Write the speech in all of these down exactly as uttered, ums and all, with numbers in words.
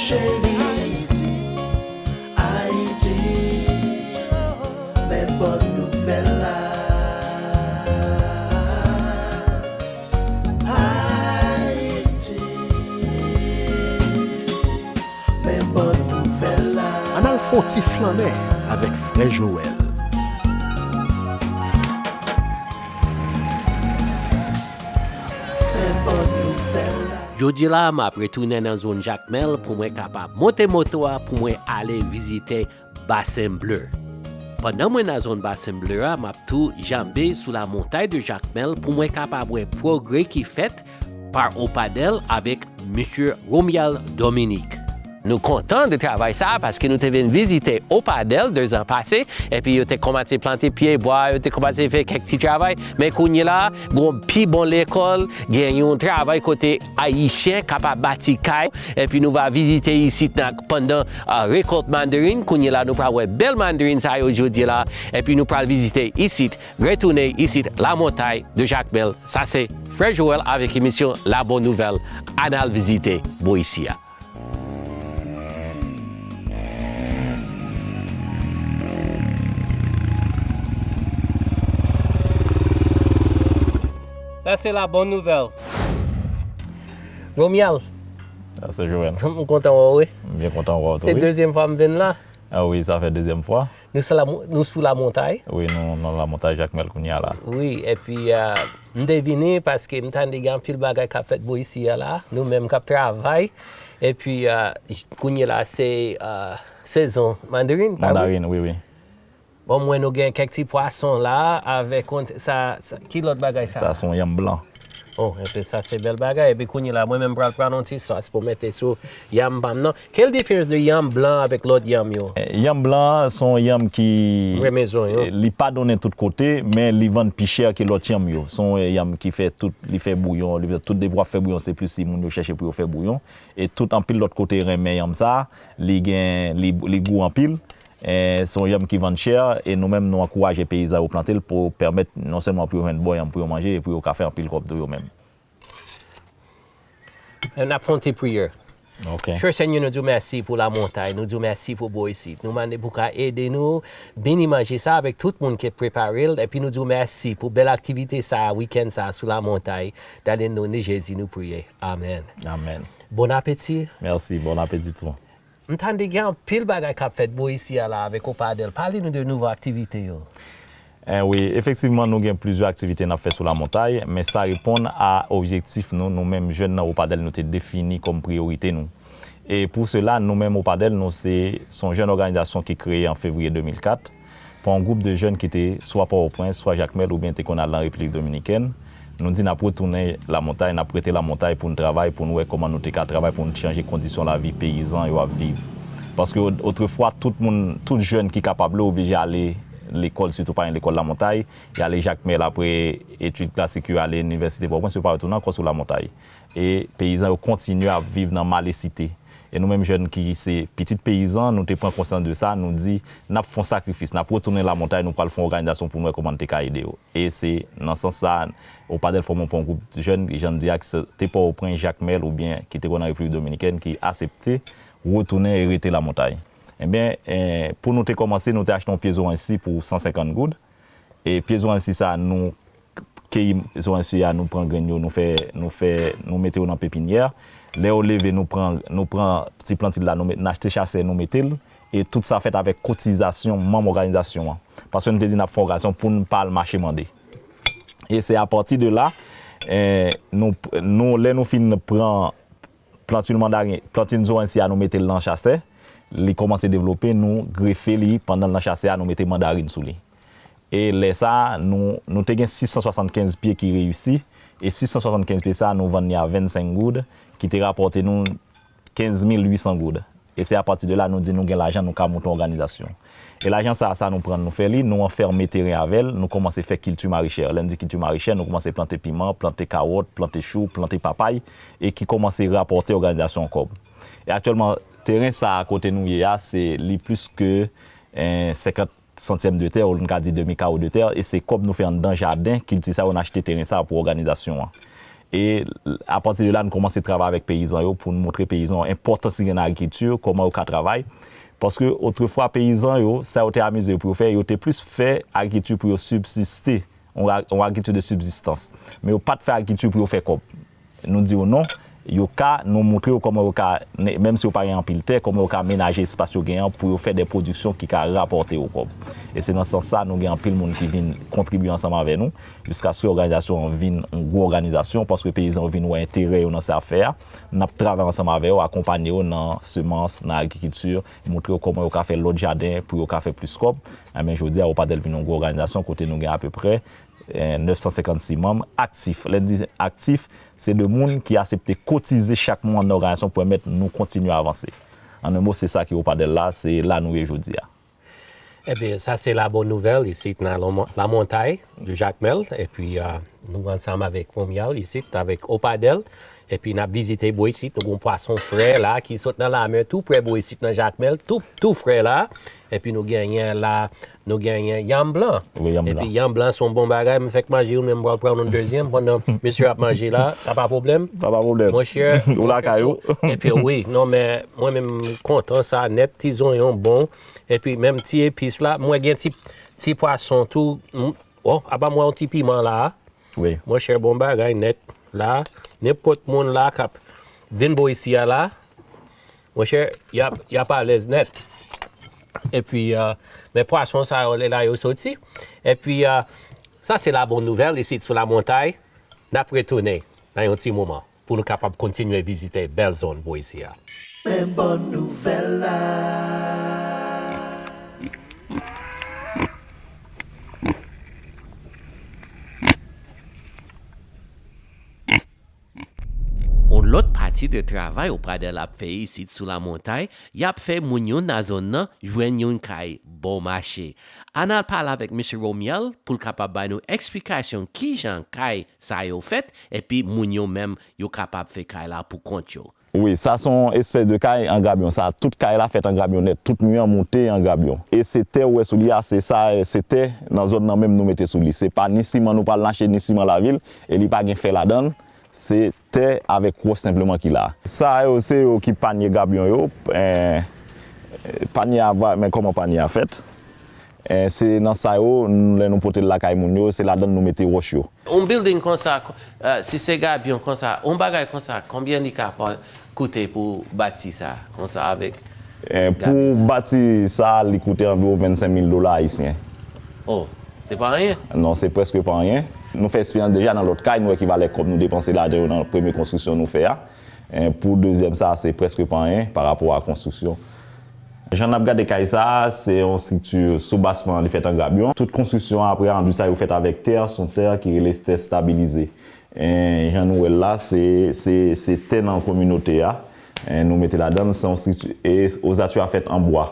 Cheri, Ayiti, Ayiti, men bòn nouvèl la. Ayiti, men bòn nouvèl la. Ann al fè yon ti flannen avèk frè Joel. Men bòn nouvèl la. Jodi la, m ap retounen nan zòn Jakmèl pou mwen kapab monte moto a pou mwen ale vizite Basen Ble. Pandan mwen nan zòn Basen Ble a, m ap tou janbe sou Lamontagne de Jacmel pou mwen kapab wè pwogrè ki fèt pa Opadel avèk Mesye Romuald Dominique. Nou kontan de travay sa a paske nou te vin vizite Opadel dezan pase, epi yo te kòmanse plante pyebwa, yo te kòmanse fè kèk ti travay, men kounye la a, gon pi bon lekòl, gen yon travay kote Ayisyen kapab bati kay, epi nou va vizite isit nan, pandan, ah, rekòt mandarin. Kounye la, nou pral wè bèl mandarin sa yo jodi la, epi nou pral vizite isit, retounen isit, Lamontagne de Jacmel. Sa se Frè Joel avèk emisyon La Bonne Nouvelle. Ann al vizite bò isi a. Sa se La Bonne Nouvelle. Romuald. Sa se Joel. M kontan wè w, wi. M byen kontan wè w tou, wi. Se dezyèm fwa m vin la. Ah wi, sa fè dezyèm fwa. Nou sou la, nou sou Lamontagne. Wi, nou nan Lamontagne Jacmel kounye a la. Wi, epi, ah, m te vini paske m tande gen anpil bagay k ap fèt bò isi a la. Nou menm k ap travay. Epi, ah, kounye la, se, ah, sezon mandarin, pa vre? Mandarin, wi, wi. Bon, m wè nou gen kèk ti pwason la, avèk yon, sa, sa, ki lòt bagay sa? Sa se yon yanm blan. Oh, epi sa se bèl bagay. Epi kounye la, mwen menm pral pran yon ti sòs pou mete sou yanm pa m nan. Quelle différence de yanm blan avèk lòt yanm yo? Eh, yanm blan se yon yanm ki, renmen zon yo, eh, li pa donnen tout kote, men li vann pi chè ke lòt yanm yo. Se yon yanm ki fè tout, li fè bouyon, li fè tout, depi w ap fè bouyon, se plis si moun yo chèche pou yo fè bouyon. E tout anpil lòt kote renmen yanm sa, li gen, li, li gou anpil. Eh, se yon yanm ki vann chè, e nou menm nou ankouraje peyizan yo plante l pou pèmèt non sèlman pou yo jwenn bon yanm pou yo manje, e pou yo ka fè anpil kòb tou yo menm. N ap fè yon ti priyè. Ok. Chè Senyè, nou di w mèsi pou Lamontagne, nou di w mèsi pou bò isit. Nou mande pou w ka ede nou beni manje sa avèk tout moun ki prepare l, epi nou di w mèsi pou bèl aktivite sa, wikenn sa sou Lamontagne. Dan le non de Jezi nou priye. Amèn. Amèn. Bon apeti. Mèsi, bon apeti tou. M tande gen anpil bagay k ap fèt bò isi a la avèk Opadel. Pale nou de nouvo aktivite yo. Eh wi, efektivman, nou gen plizyè aktivite n ap fè sou Lamontagne, men sa reponn a objektif nou, nou menm jèn nan Opadel, nou te defini kòm priyorite nou. E pou sela, nou menm Opadel, nou se, se yon jèn òganizasyon ki kreye an fevriye de mil kat pa yon gwoup de jèn ki te swa Pòtoprens, swa Jakmèl, oubyen te konn al nan Repiblik Dominikèn. Nou di n ap retounen Lamontagne, n ap rete Lamontagne pou n travay, pou n wè kòman nou te ka travay pou n chanje kondisyon lavi peyizan yo ap viv. Paske o-, otrefwa, tout moun, tout jèn ki kapab yo oblije ale lekòl, sitou pa gen lekòl Lamontagne, y ale Jakmèl apre etid klasik yo, ale Inivèsite Pòtoprens, yo pa retounen ankò sou Lamontagne. E peyizan yo kontinye ap viv nan malesite. E nou menm jèn ki se pitit peyizan, nou te pran konsyans de sa, nou di, n ap fè yon sakrifis, n ap retounen Lamontagne, nou pral fè yon òganizasyon pou n wè kòman n te ka ede yo. E se nan sans sa, Opadel fòme yon group jèn, jan n di a, ki se, te Pòtoprens, Jakmèl, oubyen ki te konn nan Repiblik Dominikèn, ki aksepte retounen e rete Lamontagne. Ebyen, eh, pou nou te kòmanse, nou te achte yon pye zoranj si pou san senkant goud. E pye zoranj si sa, nou keyi zoranj si a, nou pran grenn yo, nou fè, nou fè, nou mete yo nan pepinyè. Lè yo leve, nou pran, nou pran ti plantil la, nou met, n achte chasè, nou mete l. E tout sa fèt avèk kotizasyon manm òganizasyon an. Paske nou te di n ap fè òganizasyon pou n pa al mache mande. E se apati de la, eh, nou, nou, lè nou fin pran plantil mandarin, plantil zoranj si a, nou mete l nan chasè, li kòmanse devlope, nou grefe li, pandan l nan chasè a, nou mete mandarin sou li. E lè sa a, nou, nou te gen sis san swasannkenz pye ki reyisi, e sis san swasannkenz pye sa a, nou vann li a vennsenk goud, ki te rapòte nou kenz mil uit san goud. E se apati de la, nou di nou gen lajan, nou ka monte yon òganizasyon. E lajan sa a, sa nou pran, nou fè li, nou anfèmen teren avè l, nou kòmanse fè kilti marichè. Lè n di kilti marichè, nou kòmanse plante piman, plante kawòt, plante chou, plante papay, e ki kòmanse rapòte òganizasyon an kòb. E aktyèlman, teren sa a kote nou ye a, se li plis ke, eh, senkant santyèm de tè, ou n ka di demi kawo de tè, e se kòb nou fè anndan jaden kilti sa yo, n achte teren sa a pou òganizasyon an. E apati de la, nou kòmanse travay avèk peyizan yo pou nou montre peyizan yo enpòtans ki gen nan agrikilti, kòman yo ka travay. Paske otrefwa, peyizan yo, sa yo te amize yo pou yo fè, yo te plis fè agrikilti pou yo sibsiste, yon a- yon agrikilti de sibzistans. Men yo pa t fè agrikilti pou yo fè kòb. Nou di yo non, yo ka, nou montre yo kòman yo ka, ne- menm si yo pa gen anpil tè, kòman yo ka menaje espas yo genyen an pou yo fè de pwodiksyon ki ka rapòte yo kòb. E se nan sans sa, nou gen anpil moun ki vin kontribye ansanm avè nou, jiskaske òganizasyon an vin yon gwo òganizasyon, paske peyizan yo vin wè enterè yo nan sa y ap fè a. N ap travay ansanm avè yo, akonpanye yo nan semans, nan agrikilti, montre yo kòman yo ka fè lòt jaden pou yo ka fè plis kòb. Enben, jodi a, Opadèl vin yon gwo òganizasyon kote nou gen apeprè, eh, nèf san senkannsis manm aktif. Lè n di aktif, se de moun ki aksepte kotize chak mwa nan òganizasyon pou pèmèt nou kontinye avanse. An en mo, se sa ki Opadèl la, se la nou ye jodi a. Ebyen, sa se la bòn nouvèl isit nan Lamo- Lamontay de Jakmèl. Epi, ah, nou ansanm avèk Romuald isit, avèk Opadèl. Epi n ap vizite bò isit, nou gen pwason frè la ki sot nan lamè tou prè bò isit nan Jakmèl, tou, tou frè la. Epi nou genyen la, nou genyen yanm blan. Wi, yanm blan. Epi yanm blan se yon bon bagay, m fèk manje youn, men m pral pran yon dezyèm pandan mesye ap manje la, sa pa pwoblèm. Sa pa pwoblèm. Monchè, ou lakay ou. Epi wi, non, men mwen menm m kontan sa nèt, ti zonyon bon. Epi menm ti epis la, mwen gen ti, ti pwason tou. M- Oh, apa m wè yon ti piman la. Wi. Monchè, bon bagay nèt. La, nenpòt moun la k ap vin bò isi a la, monchè, y ap, y ap alèz nèt. Epi, ah, men pwason sa yo, lè la yo soti. Epi, ah, sa se la bòn nouvèl isit sou Lamontay. N ap retounen nan yon ti moman pou nou kapab kontinye vizite bèl zòn bò isi a. Men bòn nouvèl la. Yon lòt pati de travay Opadèl ap fè isit sou Lamontay, y ap fè moun yo nan zòn nan jwenn yon kay bon mache. Ann al pale avèk mesye Romuald pou l kapab bay nou eksplikasyon kijan kay sa yo fèt, epi moun yo menm yo kapab fè kay la pou kont yo. Wi, sa se yon espès de kay an grabyon. Sa, tout kay la fèt an grabyon nèt. Tout mi an moute an grabyon. E se tè ou wè sou li a, se sa, se tè nan zòn nan menm nou mete sou li. Se pa ni siman nou pral achte, ni siman lavil, e li pa gen fè ladan l. Se tè avèk wòch senpleman ki la. Sa yo, se yo ki panye grabyon yo. Eh, panye a va, men kòman panye a fèt? Eh, se nan sa yo, n- lè nou pote l lakay moun yo, se ladan l nou mete wòch yo. Yon building konsa, ko- eh, si se grabyon konsa, yon bagay konsa, konbyen li ka pa- koute pou bati sa, konsa avèk Eh, pou grabyon sa? Bati sa, li koute anviwon vennsenk mil dola ayisyen. Oh, se pa anyen. Non, se prèske pa anyen. Nou fè eksperyans deja nan lòt kay, nou wè ki valè kòb nou depanse ladan yo nan premye konstriksyon nou fè a. Eh, pou dezyèm sa, se prèske pa anyen pa rapò a konstriksyon. Jan n ap gade kay sa a, se yon estrikti sou basman, li fèt an grabyon. Tout konstriksyon an, apre, an di sa, yo fèt avèk tè, se yon tè ki rele tè stabilize. Eh, jan nou wè l la, se, se, se tè nan kominote a. Eh, nou mete ladan l, se yon estrikti, e ozati a fèt an bwa.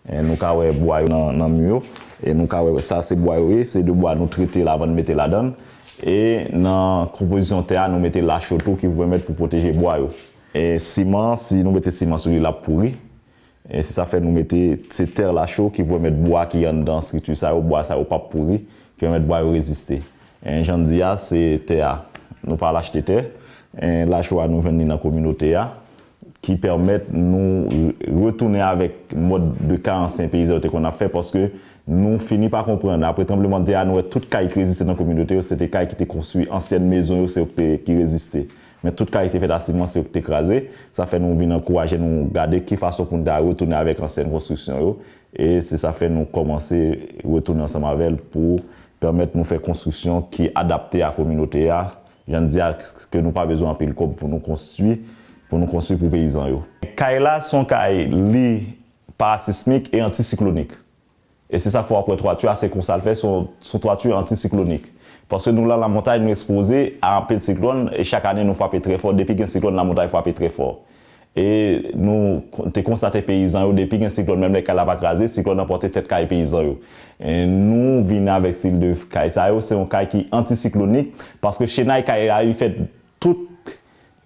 Eh, nou ka wè bwa yo nan, nan mi yo. E nou ka wè, sa se bwa yo ye, se de bwa nou trete l avan n mete ladan l. E nan konpozisyon tè a, nou mete lacho tou ki pou pèmèt pou pwoteje bwa yo. E siman, si nou mete siman sou li, l ap pouri. E se sa fè nou mete, se tè lacho ki pèmèt bwa ki anndan estrikti sa yo, bwa sa yo p ap pouri, ki pèmèt bwa yo reziste. E jan n di a, se tè a. Nou pa al achte tè. E lacho a, nou jwenn li nan kominote a, ki pèmèt nou re- retounen avèk mòd de kay ansyen peyizan yo te konn ap fè, paske nou fini pa konprann. Apre tranblemanntè a, nou wè tout kay ki reziste nan kominote yo, se te kay ki te konstwi, ansyen mezon yo, se yo ki te, ki reziste. Men tout kay ki te fèt a siman, se yo ki te kraze. Sa fè nou vin ankouraje nou gade ki fason pou n ta retounen avèk ansyen konstriksyon yo. E se sa fè nou kòmanse retounen ansanm avè l pou pèmèt nou fè konstriksyon ki adapte a kominote a. Jan n di a, ke nou pa bezwen anpil kòb pou nou konstwi, pou nou konstwi pou peyizan yo. Kay la, se yon kay, li parasismik e antisiklonik. E se sa fè w ap wè twati a, se konsa l fè, se yon, se yon twati antisiklonik. Paske nou la, Lamontay, nou ekspoze a anpil siklòn, e chak ane nou frape trè fò. Depi gen siklòn, Lamontay frape trè fò. E nou kon- te konstate peyizan yo, depi gen siklòn, menm lè kay la pa kraze, siklòn nan pote tèt kay peyizan yo. E nou vin avèk estil de kay sa yo, se yon kay ki antisiklonik, paske chenay kay la, li fèt tout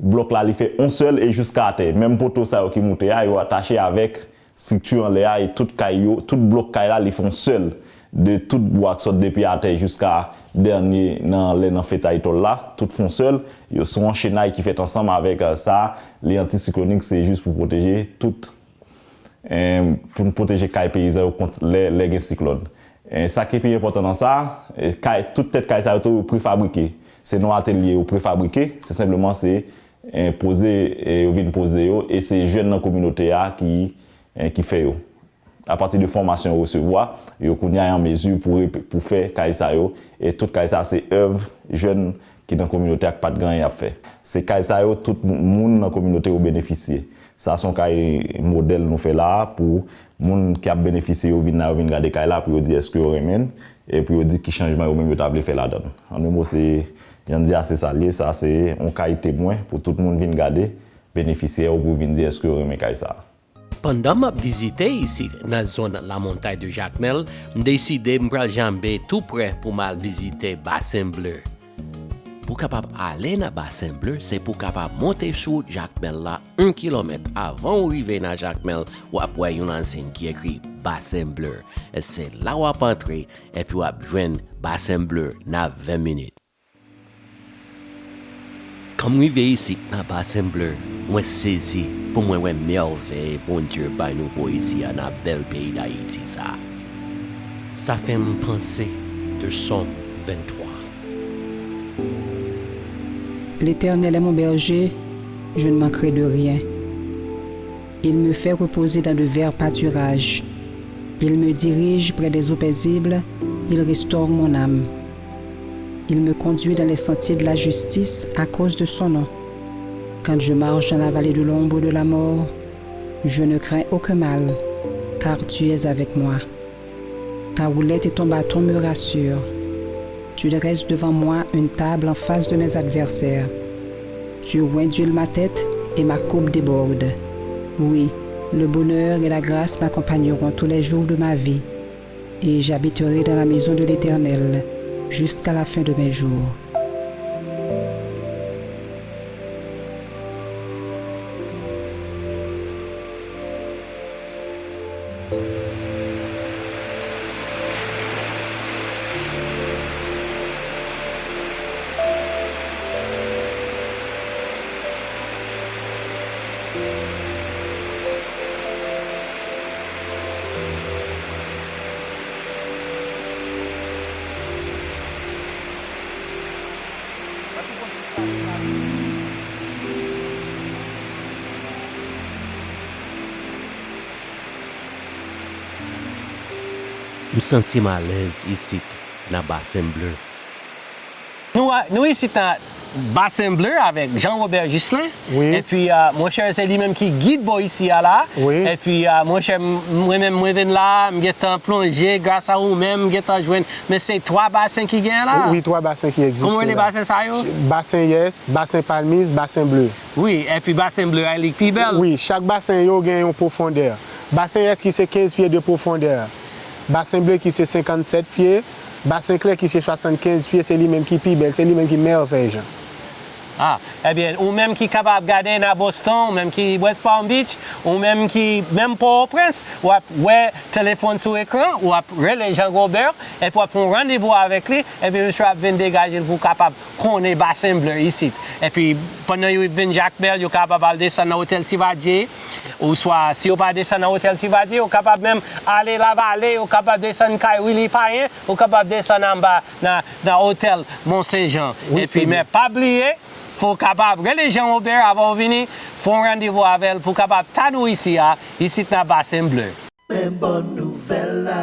blòk la, li fè yon sèl e jiska atè. Menm poto sa yo ki moute a, yo atache avèk estrikti anlè a e tout kay yo, tout blòk kay la, li fè yon sèl. de tout bwa k sot depi atè jiska dènye nan lè nan fetay tòl la, tout fon sèl, yo se yon chenay ki fèt ansanm avèk, eh, sa, li antisiklonik, se jis pou pwoteje tout, eh, pou n pwoteje kay peyizan yo kont lè, lè gen siklòn. Eh, sa ki pi enpòtan nan sa, eh, kay, tout tèt kay sa yo tou yo prefabrike. Se nan atelye yo prefabrike, se senpleman se, eh, poze, eh, yo vin poze yo, e se jèn nan kominote a ki, eh, ki fè yo. Apati de fòmasyon yo resevwa, yo kounye a an mezi pou, pou fè kay sa yo, e tout kay sa se èv jèn ki nan kominote a k pa t gen anyen ap fè. Se kay sa yo, tout moun nan kominote yo benefisye. Sa se yon kay modèl nou fè la a pou moun k ap benefisye yo vin la, yo vin gade kay la pou yo di èske yo renmen l, e pou yo di ki chanjman yo menm yo ta vle fè ladan l. An de mo, se, jan n di a, se sa l ye, sa se yon kay temwen pou tout moun vin gade, benefisye yo pou vin di èske yo renmen kay sa a. Pandan m ap vizite isit nan zòn Lamontay de Jakmèl, m deside m pral janbe tou prè pou m al vizite Basen Ble. Pou w kapab ale nan Basen Ble, se pou w kapab monte sou wout Jakmèl la yon kilomèt avan w rive nan Jakmèl, w ap wè yon ansèy ki ekri Basen Ble. E se la w ap antre, epi w ap jwenn Basen Ble nan ven minit. Kan m rive isit nan Basen Ble, mwen sezi pou mwen wè mèvèy Bondye bay nou bò isi a nan bèl peyi Dayiti sa a. Sa fè m panse de Sòm venntwa. L'Éternel est mon berger, je ne manquerai de rien. Il me fait reposer dans de verts pâturages. Il me dirige près des eaux paisibles, il restaure mon âme. Il me conduit dans les sentiers de la justice à cause de son nom. Quand je marche dans la vallée de l'ombre de la mort, je ne crains aucun mal, car tu es avec moi. Ta houlette et ton bâton me rassurent. Tu dresses devant moi une table en face de mes adversaires. Tu ointes d'huile ma tête et ma coupe déborde. Oui, le bonheur et la grâce m'accompagneront tous les jours de ma vie, et j'habiterai dans la maison de l'Éternel jusqu'à la fin de mes jours. M santi m alèz isit nan Basen Ble. Nou, nou isit nan Basen Ble avèk Jean Robert Ghislain. Wi. Epi, ah, monchè, se li menm ki gid bò isi a la. Wi. Epi, ah, monchè, m-, mwen menm, mwen vin la, m gentan plonje gras a ou menm, m gentan jwenn. Men se twa basen ki genyen la. Wi, twa basen ki egziste la. Kòman rele basen sa yo? Basen Yès, Basen Palmis, Basen Ble. Wi, epi Basen Ble a, li pi bèl. Wi, chak basen yo gen yon pwofondè. Basen Yès ki se kenz pye de pwofondè. Basen Ble ki se senkannsèt pye. Basen Klè ki se swasannkenz pye, se li menm ki pi bèl, se li menm ki mèvèy jan. Ah, ebyen, ou menm ki kapab gade nan Boston, ou menm ki West Palm Beach, ou menm ki menm Pòtoprens, w ap wè telefòn sou ekran, w ap rele Jean Robert, epi w ap fè yon randevou avèk li, epi misye ap vin degaje l pou w kapab konnen Basen Ble isit. Epi, pandan yo vin Jakmèl, yo kapab al desann nan Otèl Sivadye, oswa si yo pa desann nan Otèl Sivadye, yo kapab menm ale Lavale, yo kapab desann kay Willy Payen, yo kapab desann anba nan, nan Otèl Mont Saint Jean. Wi, epi, men pa bliye, fò w kapab rele Jean Robert avan w vini, fè yon randevou avè l pou w kapab tann ou isi a, isit nan Basen Ble. Men bòn nouvèl la.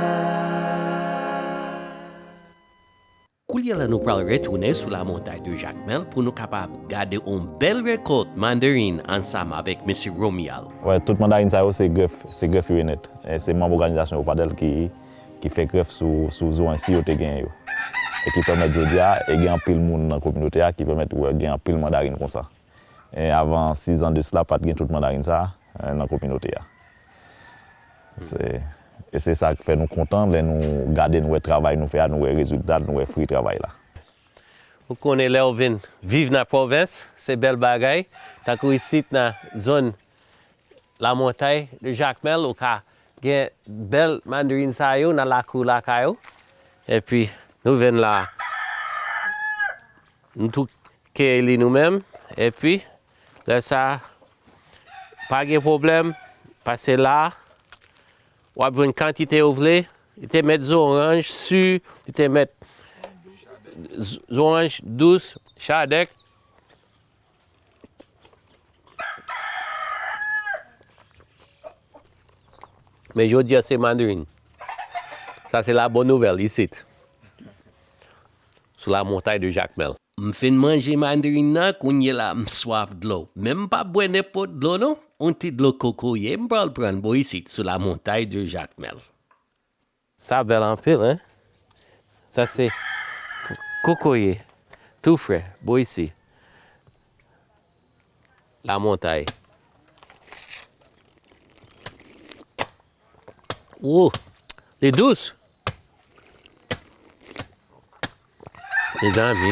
Koulye a la nou pral retounen sou Lamontay de Jakmèl pou nou kapab gade yon bèl rekòt mandarin ansanm avèk mesye Romuald. Wè, tout mandarin sa yo se grèf, se grèf yo ye nèt. E se manm òganizasyon Opadèl ki, ki fè grèf sou, sou zo ensi yo te genyen yo. E ki pèmèt jodi a, e gen anpil moun nan kominote a ki pèmèt wè gen anpil mandarin konsa. E avan sis an de sila, pa t gen tout mandarin sa a, e, nan kominote a. Se, e se sa k fè nou kontan lè nou gade, nou wè travay nou fè a, nou wè rezilta l, nou wè fwi travay la. Ou konnen lè w vin viv nan pwovens, se bèl bagay. Tankou isit nan zòn Lamontay de Jakmèl, ou ka gen bèl mandarin sa yo nan lakou lakay ou. Epi, nou vin la, nou tou keye li nou menm. Epi, lè sa, pa gen pwoblèm, pase la, w ap jwenn kantite ou vle. Li te met zoranj si, li te met z-, zoranj dous, chadèk. Men jodi a se mandarin. Sa se la bonne nouvelle isit. Sou la montagne de Jacmel. M fin manje mandarin nan, kounye la m swaf dlo. Men m p ap bwè nenpòt dlo non. Yon ti dlo kokoye m pral pran bò isit sou la montagne de Jacmel. Sa bèl anpil, en? Sa se kokoye, tou frè, bò isi. Lamontay. Woo, li dous! Mezanmi.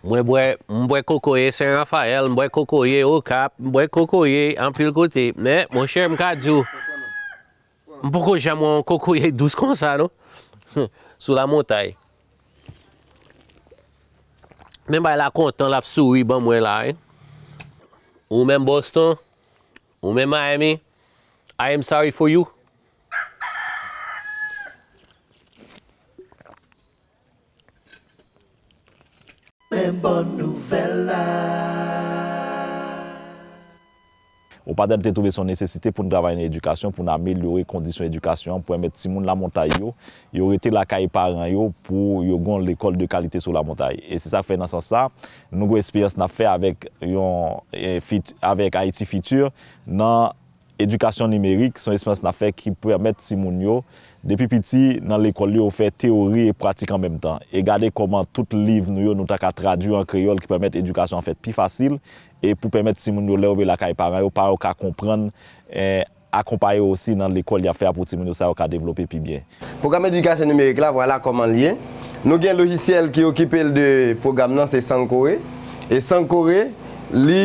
Mwen bwè, m bwè kokoye Sen Rafayèl, m bwè kokoye Okap, m bwè kokoye anpil kote. Men, monchè, m ka di w, m poko janm wè yon kokoye dous konsa, non. Sou lamontay. Men bay la kontan, l ap souri ban mwen la, wi. Ou menm Boston, ou menm Miami, I am sorry for you. Men bòn nouvèl la. Ou patèt te twouve se yon nesesite pou n travay nan edikasyon, pou n amelyore kondisyon edikasyon an, pou pèmèt timoun lamontay yo, yo rete lakay paran yo, pou yo gen yon lekòl de kalite sou lamontay. E se sa k fè nan sans sa, nou gen yon esperyans n ap fè avèk yon, e, fit-, avèk Haïti Futur nan edikasyon nimerik, se yon esperyans n ap fè ki pèmèt timoun yo, depi piti, nan lekòl yo, fè teyori e pratik an menm tan. E gade kòman tout liv nou yo, nou ta ka tradui an kreyòl, ki pèmèt edikasyon an fèt pi fasil, e pou pèmèt timoun yo, lè yo vin lakay paran yo, paran yo ka konprann, e, akonpaye yo osi nan lekòl y ap fè a pou timoun yo, sa yo ka devlope pi byen. Pwogram edikasyon nimerik la, vwala kòman l ye. Nou gen lojisyèl ki okipe l de pwogram nan, se Sankore. E Sankore, li,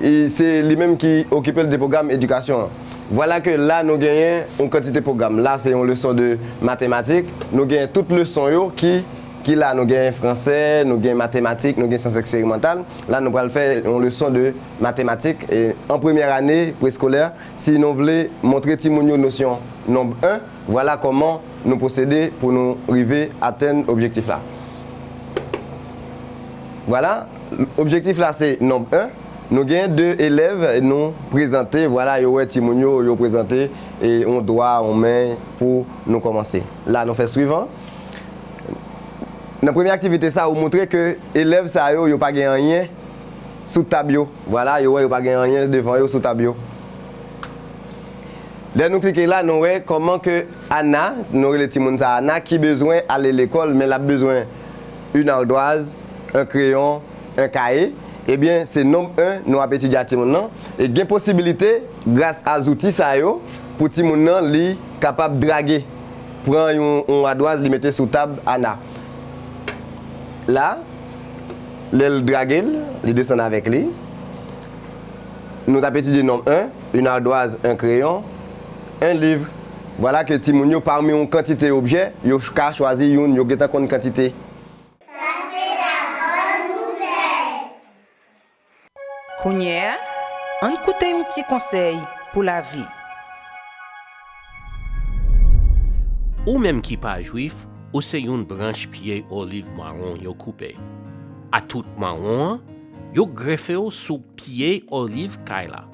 e se li menm ki okipe l de pwogram edikasyon an. Vwala ke la, nou genyen yon kantite pwogram. La, se yon leson de matematik. Nou genyen tout leson yo ki, ki la. Nou genyen fransè, nou genyen matematik, nou genyen syans eksperimantal. La, nou pral fè yon leson de matematik, e, an premyè ane preskolè. Si nou vle montre timoun yo nosyon nonb en, vwala kòman nou pwosede pou nou rive atenn objektif la. Vwala, objektif la se nonb en. Nou gen de elèv nou prezante, vwala, yo wè timoun yo, yo prezante, e, yon dwa, yon men pou nou kòmanse. La, nou fè swivan. Nan premye aktivite sa, ou montre ke elèv sa yo, yo pa gen anyen sou tab yo. Vwala, yo wè yo pa gen anyen devan yo sou tab yo. Lè nou klike la, nou wè kòman ke Ana, nou rele timoun sa Ana, ki bezwen ale lekòl, men l ap bezwen une ardoise, un crayon, un cahier. Ebyen, se nonb en nou ap etidye a timoun nan. E gen posibilite, gras a zouti sa yo, pou timoun nan, li kapab drage, pran yon, yon adwaz, li mete sou tab Ana. La, lè l drage l, li desann avèk li. Nou t ap etidye nonb en, une ardoise, un crayon, un livre. Vwala ke timoun yo, pami yon kantite objè, yo ka chwazi youn, yo gentan konn kantite. Sa se la bòn nouvèl. Kounye a, ann koute yon ti konsèy pou lavi. Ou menm ki pa jwif, ou se yon branch pye oliv mawon yo koupe. A tout mawon an, yo grefe w sou pye oliv kay la.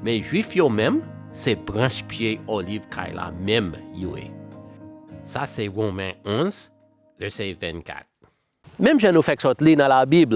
Men jwif yo menm, se branch pye oliv kay la menm yo ye. Sa se Women onz, vèsè vennkat. Menm jan nou fèk sot li nan Labib,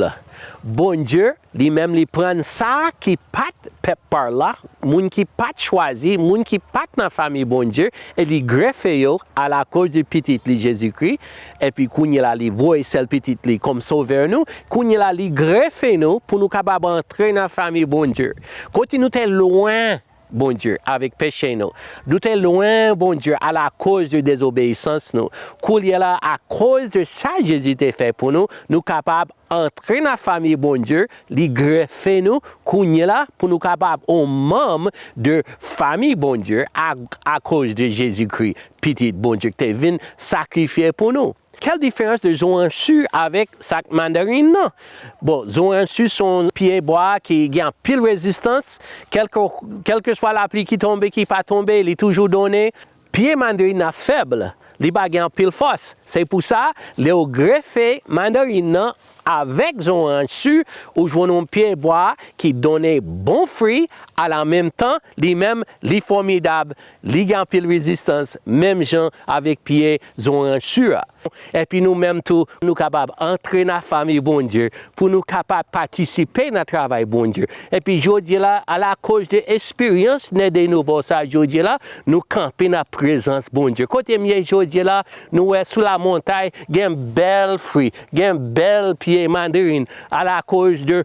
Bondye, li menm, li pran sa ki pa t pèp pa l la, moun ki pa t chwazi, moun ki pa t nan fanmi Bondye, e li grefe yo alakoz de Pitit li Jezikri, epi kounye la, li voye sèl Pitit li kòm Sovè nou, kounye la, li grefe nou pou nou kapab antre nan fanmi Bondye. Kote nou te lwen, Bondye, avèk peche nou. Nou te lwen Bondye alakoz de dezobeyisans nou. Koulye la, akoz de sa Jezi te fè pou nou, nou kapab antre nan fanmi Bondye, li grefe nou kounye la pou nou kapab yon manm de fanmi Bondye a, akoz de Jezikri, Pitit Bondye ki te vin sakrifye pou nou. Quelle différence de zoranj si avèk sa k mandarin nan? Bon, zoranj si se yon pye bwa ki gen anpil rezistans. Kèlke, kèlkeswa lapli ki tonbe, ki pa tonbe, li toujou donnen. Pye mandarin nan fèb, li pa gen anpil fòs. Se pou sa, lè w grefe mandarin nan avèk zoranj si, ou jwenn yon pye bwa ki donnen bon fwi, alanmenmtan, li menm, li fòmidab, li gen anpil rezistans, menm jan avèk pye zoranj si a. Epi nou menm tou, nou kapab antre nan fanmi Bondye, pou nou kapab patisipe nan travay Bondye. Epi jodi la, alakoz de esperyans nè de nouvo sa jodi la, nou kanpe nan prezans Bondye. Kote m ye jodi la, nou wè sou lamontay, gen bèl fwi, gen bèl pye mandarin, alakoz de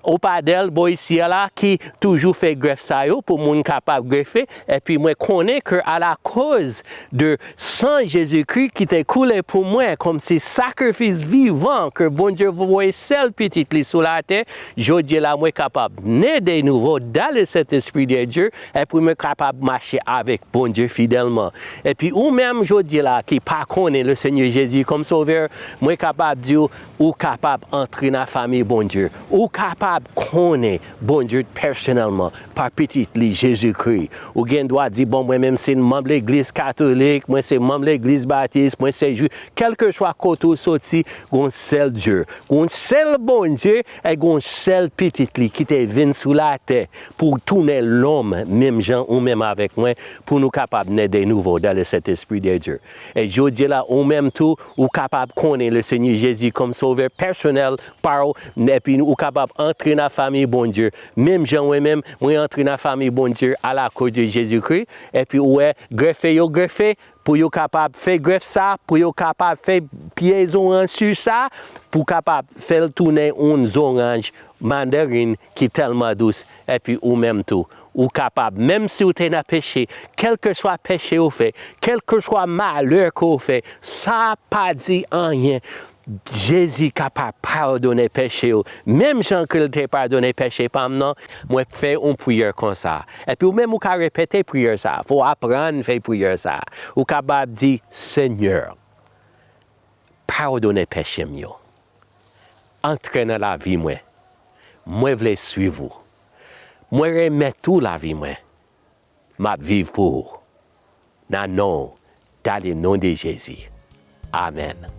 Opadèl bò isi a la ki toujou fè grèf sa yo pou moun kapab grefe. Epi mwen konnen ke alakoz de san Jezikri ki te koule pou mwen kòmsi sakrifis vivan ke Bondye voye sèl Pitit li sou latè, jodi la mwen kapab ne de nouvo dans le Saint-Esprit de Dieu, epi mwen kapab mache avèk Bondye fidèlman. Epi ou menm jodi la ki pa konnen le Seigneur Jésus comme Sauveur, mwen kapab di w, ou kapab antre nan fanmi Bondye. Ou kapab konnen Bondye pèsonèlman pa Pitit li, Jezikri. Ou gen dwa di, "Bon, mwen menm se manm legliz katolik, mwen se manm legliz batis, mwen se jwi." Kèlkeswa kote ou soti, gon sèl Dye. Gon sèl Bondye, e gon sèl Pitit li ki te vin sou latè pou tounen lòm, menm jan ou menm avèk mwen, pou nou kapab ne de nouvo dans le Saint-Esprit de Dieu. E jodi la, ou menm tou, ou kapab konnen le Seigneur Jésus comme Sauveur personnel pa w, epi ou kapab antre nan fanmi Bondye. Menm jan mwen menm, mwen antre nan fanmi Bondye alakoz de Jezikri, epi ou wè, grefe yo grefe, pou yo kapab fè grèf sa, pou yo kapab fè pye zoranj si sa, pou kapab fè l tounen yon zoranj mandarin ki tèlman dous, epi ou menm tou, ou kapab, menm si w te nan peche, kèlkeswa peche ou fè, kèlkeswa malè ke w fè, sa pa di anyen. Jezi kapab padone peche w, menm jan ke l te padone peche pa m nan. Mwen fè yon priyè konsa. Epi ou menm ou ka repete priyè sa. Fò w aprann fè priyè sa. Ou kapab di, Senyè, padone peche m yo. Antre nan lavi mwen. Mwen vle swiv ou. Mwen remèt ou lavi mwen. M ap viv pou ou. Nan non w, dans le nom de Jésus. Amèn.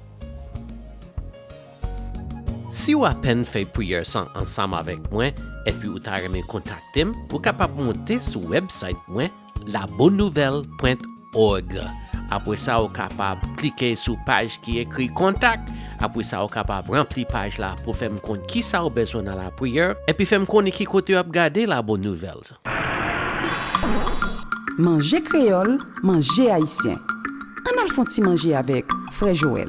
Si w apèn fè priyè sa ansanm avèk mwen, epi ou ta renmen kontakte m, ou kapab monte sou wèbsayt mwen, la bonne nouvelle point org. Apre sa, ou kapab klike sou paj ki ekri kontak. Apre sa, ou kapab ranpli paj la pou fè m konn kisa ou bezwen nan lapriyè, epi fè m konnen ki kote w ap gade La Bonne Nouvelle. Manje kreyòl, manje ayisyen. Ann al fè yon ti manje avèk frè Joel.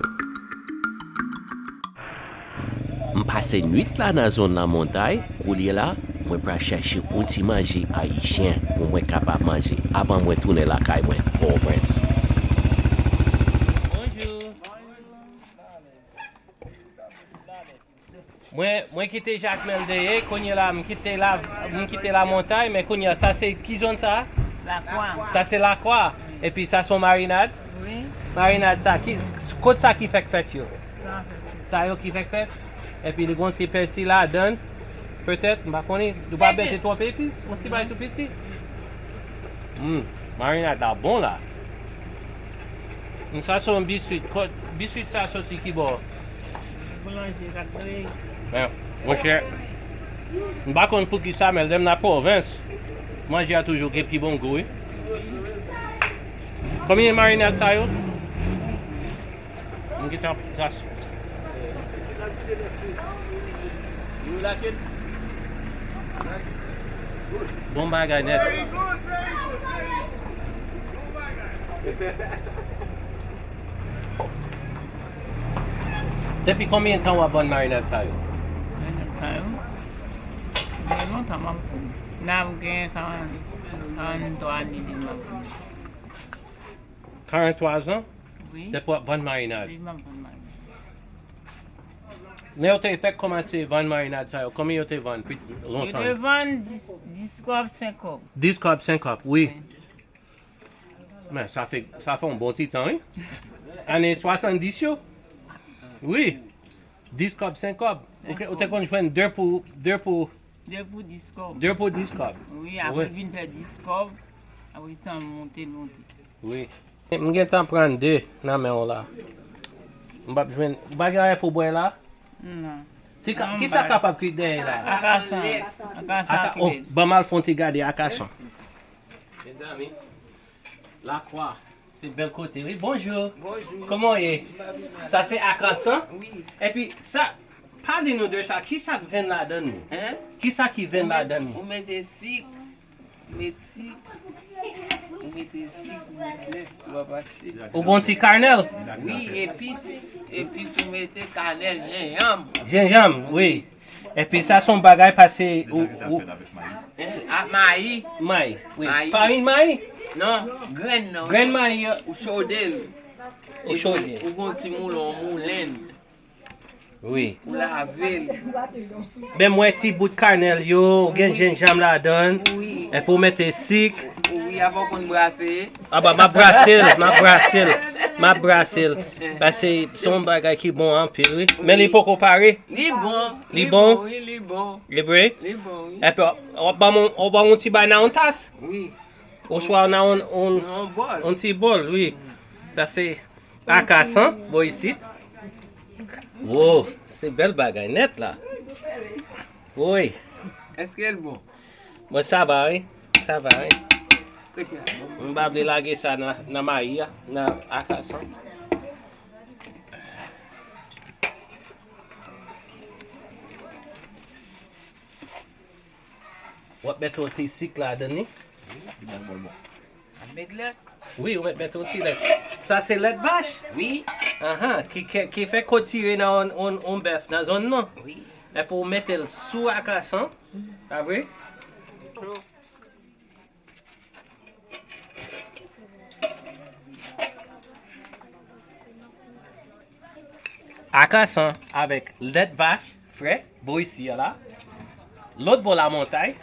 M pase nwit la nan zòn Lamontay, koulye la, mwen pral chèche yon ti manje ayisyen pou mwen kapab manje avan mwen tounen lakay mwen, Pòtoprens. Bonjou. Mwen, mwen kite Jakmèl dèyè, kounye la, m kite la, m kite Lamontay, men kounye a, sa se ki zòn sa? Lakwa. Sa se Lakwa. Epi sa se yon marinad? Wi. Marinad sa, ki, kot sa ki fèk fèt yo? Sa fèk fèt. Sa yo ki fèk fèt? Epi li gon ti pèsi ladann, petèt, m pa konnen. Nou pa mete twòp epis, yon ti bagay tou piti. Hmm, marinad la bon la. Hmm, sa se yon biswit. Kot, biswit sa soti ki bò? Boulanje k ap doye. Men, monchè, m pa konn poukisa, men lè m nan pwovens, manje a toujou gen pi bon gou, wi. Konbyen marinad sa yo? M gentan plas. Bon bagay nèt. Depi konbyen tan w ap vann marinad sa yo? Marinad sa yo? Gen lontan m ap vann. N ap gen kanmenm. Karannntwa ane depi m ap vann. Karannntwa zan? Wi. Depi w ap vann marinad? Depi m ap vann marinad. Lè yo te fèk kòmanse vann marinad sa yo, konbyen yo te vann pi lontan? Yo te vann dis, dis kòb, senk kòb. Dis kòb, senk kòb, wi. Wi. Men, sa fè, sa fè yon bon ti tan, wi. Ane swasanndis yo. Wi. Dis kòb, senk kòb. Ou te, ou te konn jwenn de pou, de pou, de pou dis kòb. De pou dis kòb. Wi, apre l vin fè dis kòb, apre sa l monte, monte. Wi. M gentan pran de nan men w la. M p ap jwenn, ou pa gen anyen pou bwè la? Non. Ki sa kapab ki dèyè la? Akasan. Akasan. Oh, ban m al fè yon ti gade akasan. Mezanmi, Lakwa, se bèl kote, wi. Bonjou. Bonjou. Kòman w ye? M pa byen, madanm. Sa se akasan? Wi. Epi, sa, pale nou de sa. Ki sa k venn ladan li? Hein? Ki sa ki venn ladan li? Ou mete sik, ou met sik, ou mete sik, ou met lèt, si w ap achte. Ou gon ti kanèl? Wi, epis, epis ou mete kanèl, jenjanm. Jenjanm, wi. Epi sa se yon bagay pase ou, ou, eh, ak mayi. Mayi, wi. Mayi. Farin mayi? Non, grenn nan. Grenn mayi. Ou chode l. Ou chode. Epi ou gon ti moulon, ou moulen l. Wi. Ou lave l. Ben, m wè ti bout kanèl yo, ou gen jenjanm ladan l. Wi. Epi ou mete sik. Wi, avan w konn brase. Aba, m ap brase l, m ap brase l, m ap brase l. Paske se yon bagay ki bon anpil, wi. Men li poko pare. Li bon. Li bon? Wi, li bon. Li vre? Li bon, wi. Epi, w ap ban m, w ap ban m yon ti bay nan yon tas? Wi. Oswa nan yon, yon, yon bòl. Yon ti bòl, wi. Sa se akasan, bò isit. Wo, se bèl bagay nèt la. Woy. Èske l bon? Bon, sa va, wi. Sa va, wi. Kote a? M pa vle lage sa nan, nan mayi a, nan akasan. W ap met yon ti sik ladan li. Wi, li bay bòl bon. Ap met lèt? Wi, ou met, met yon ti lèt. Sa se lèt vach? Wi. Ahan, ki, ki, ki fè kotire nan yon, yon, yon bèf nan zòn nan. Wi. Epi ou mete l sou akasan, pa vre? Akasan avèk lèt vach frè, bò isi a la. Lòt bò lamontay,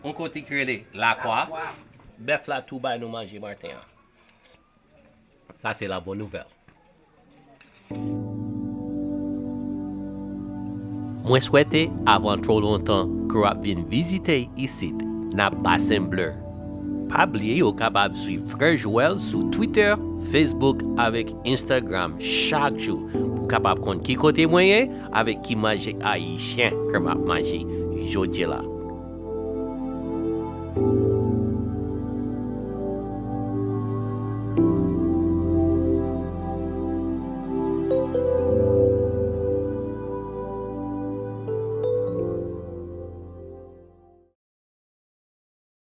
yon kote ki rele Lakwa. Bèf la tou bay nou manje maten an. Sa se la bòn nouvèl. Mwen swete, avan twò lontan, ke w ap vin vizite isit, nan Basen Bleu. Pa bliye ou kapab swiv Frè Joel sou Twitter, Facebook avèk Instagram chak jou pou w kapab konn ki kote mwen ye avèk ki manje ayisyen ke m ap manje jodi la.